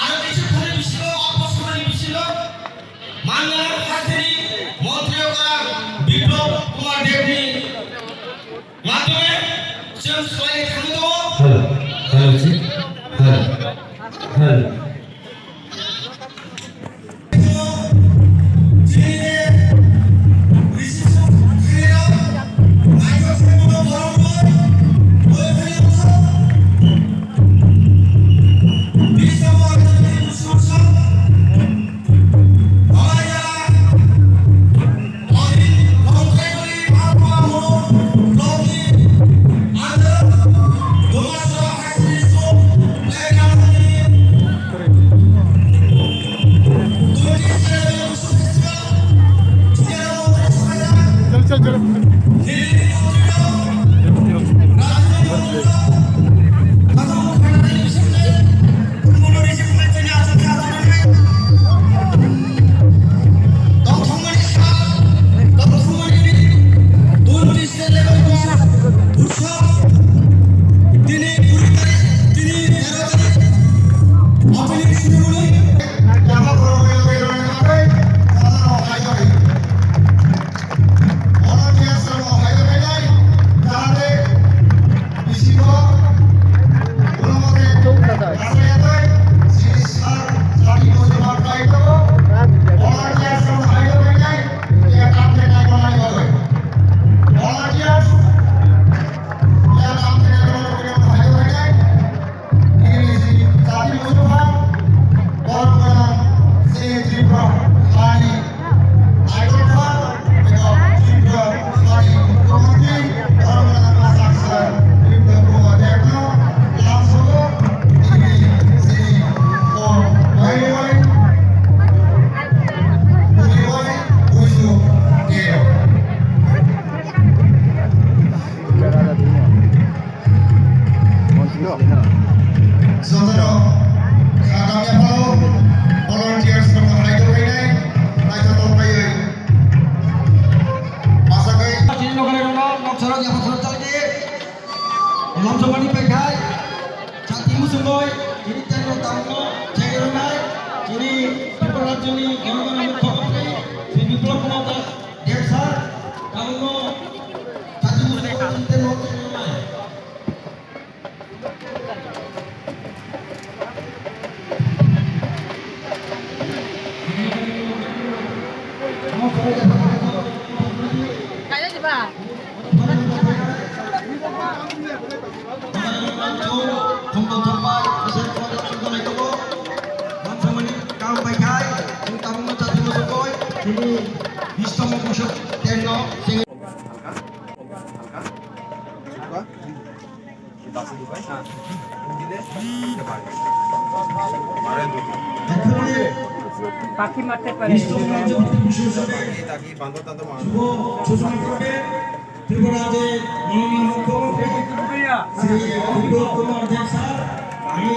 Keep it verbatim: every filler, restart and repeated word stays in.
Aro kisa khani bisingo, o bosongni bisingo, mannang hathani montri oka Biplab Kumar Debni madhyome chwng swlaini thangwi tongo. Hello, hello, ji. Hello, hello. Jotono kha tamya phano volunteers rokno hai tonglainai, naithotok khaiwi. Asagwi chini nokharok rokno nokharok yapha khorok chaldi. Lamsomani paikhai chati musungoi chini tengno tangno chengronai chini Tripura rajyoni Gana Gana Mukhyamantri Shri Biplab Kumar Deb sir tabukno chati musungoi chini tengno chengronai. Kaya di ba? পাখি মারতে পারে। ত্রিপুরাতে মাননীয় মুখ্যমন্ত্রী শ্রী বিপ্লব কুমার দেব স্যার, আমি